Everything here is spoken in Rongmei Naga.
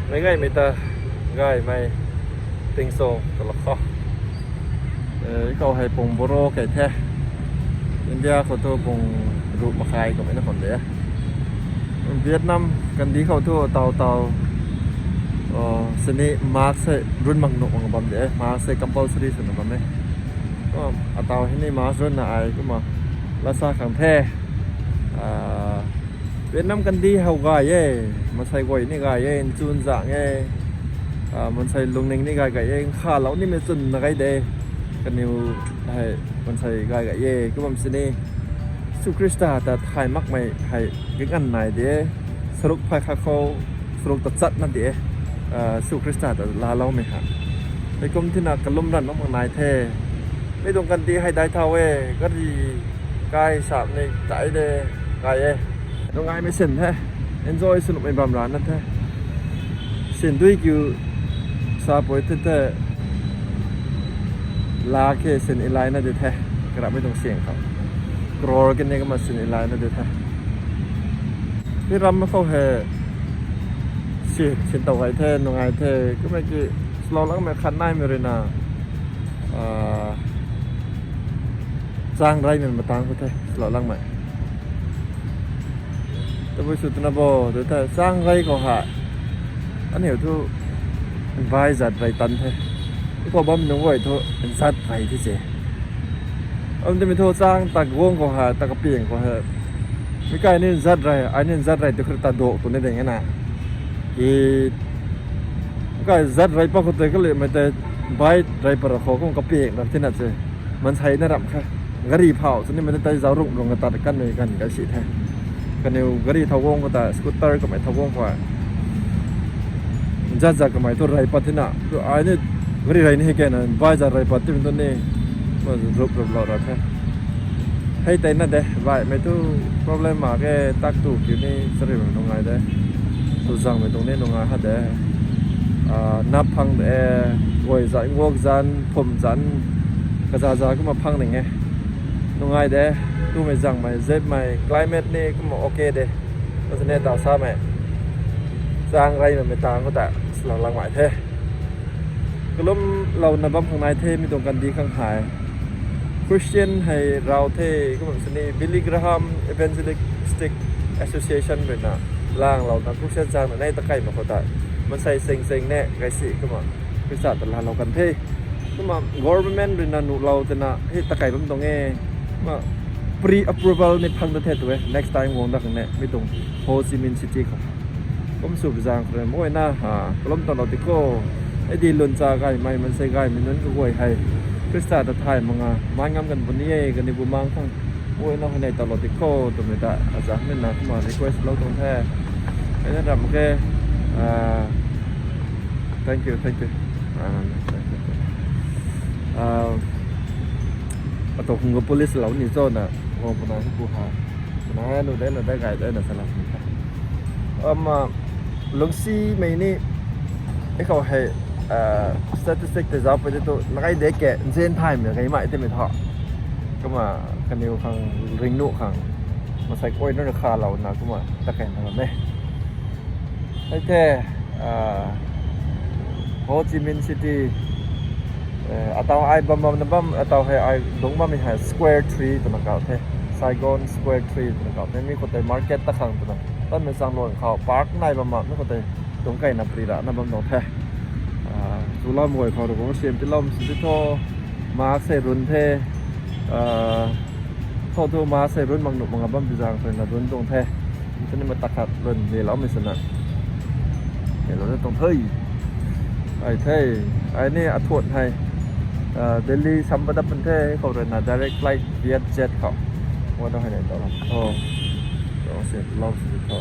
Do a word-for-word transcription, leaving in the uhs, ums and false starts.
Mei gaymei ta, gaymei ting song ta lak khou. Eh, khou hei pung boro kei the. India khou thu pung ruh makhai kum na khwan de. Vietnam kandih khou thu tau tau, uh, sini mask hei run mak nuh mak bam de. Mask hei compulsory swna bam e. Um, atau hei ni mask run na ai kumna lasa khang the. Ah, Vietnam kandih hou gay e, masei guay ni gay e, nchun zang e, ah, mansei lungning ni gay gay e, nkhalou nimei chwn na gay de, kaniw hei mansei gay gay e, kum bam sini Jisu Khrista ta thay makmei hei gingan nai de, saruk phay kha khou, saruk ta chat na de, ah, Jisu Khrista ta laaloumei ha. Hei kum thina kalum ran mak nai the. Mi tuang kandih hei dai thau e, gari kai sap ni tai de, kai e. Nungaimei sin the, enjoy sw nuhmei bam rana the. Sin dui kiu sa pui the the, la khe sin ilai na de the, karapmei tuang siang khou. Crore kini kumna sin ilai na de the. Mi ram khou hei sin, sin tow gay the, nungai the, kumna ki slow langmei khat naimei rui na, ah, chang reymei matang khou the, slow langmei. Tabui sw twna bo, de the, chang rey khou ha. Aniu thu bai zat rey tan the. Khou bam nunc guay thu zat rey the se. Am timi thu chang ta guang khou ha, ta kapiang khou ha. Mi kai ni zat rey, ai ni zat rey tu khri ta dok tu ni ding e na. Ki, kai zat rey pa khou tei kalimei tei bai rey pa ra khou kum kapiang ra tina se. Mansei na ramh kha. Gari phau sw nimei tei zauc rung rung katat kanmei ganv kai si the. Kaniw gari thau guang khou ta, scooter kamei thau guang khou. Zat zat kamei thu rey pat thina. Tu ai ni gari rey ni hei kena, bai zat rey pat timi tu ni. Ma rup rup lou ra the. Hei tei na de, baihmei thu problem mak ge, tak tu kiu ni, chari nungai de. Tu zangmei tuang ni nungai ha de. Ah, nap phang de, guay zan, ngok zan, phum zan, kaza za kumna phang ning e. Nungai de, tumei zangmei, zepmei, climate ni kumna okay de. Asane ta samei. Chang reymei matang khou ta, slow langmei the. Kalum louna bam khang nai the, mi tuang kandih khang hei. Christian hei rau the, kumna sini Billy Graham Evangelistic Association rui na lang louna Christian chang na nei ta kai mak khou ta. Mansei sing sing ne, kai si kumna Khrista ta laalou kan the. Kumna government rui na nuhlou twna hei ta kai bam tuang e. Kumna pre-approval ni phang ta the tu e. Next time guang da khang ne, mi tuang Ho Chi Minh City khou. Kum sw bizang khou rui mei na, ha, kalum ta lou ti khou. Hei di lun cha gaymei, mansei gaymei nunc kaguay hei. Khrista ta thay mak nga, mai ngam kan puni e, kaniw bu mang khang. Mei na hei nei ta lou ti khou, twmei ta, aza ni na kumna request lou tuang the. Hei na ram ke, ah, thank you, thank you. Ah, thank you. Ah, ato khang police lou ni cho na, guang puna hu ku ha. Na, nu de, nu de, gay de, na sa na. Um, ah, lungcsimei ni, ei khou hei, ah, statistic tei zauc pui de tu, na gay de ke, nzian thaymei gaymei tei mei tho. Kumna, kaniw khang, ringnuh khang, mansei guay na kha lou na, kumna, ta kai na me. Hei the, ah, Ho Chi Minh City, eh, atau ai bam bam na bam, atau hei ai dungc bammei hei Square Three twna kau the. Saigon Square Three twna kau the. Mi khou tei market ta khang twna. Tanmei chang luan khou park nai bam bam, mi khou tei dungc kai na pri ra na bam dungc the. Ah, chulam guay khou rui kum siam ti lou si ti tho. Mask hei run the. Ah, khou thu mask hei run mak nuh mak nga bam bizang khou na run tuang the. Tuni ma tak khat lun ni lou mei sana. Ni lou na tuang the. Ai the. Ai ni athuan hei. Ah, Delhi sam pat dap pun the. Khou rui na direct flight Vietjet khou. Wana hei nei tau lam. Oh. Tuang si lou si tho.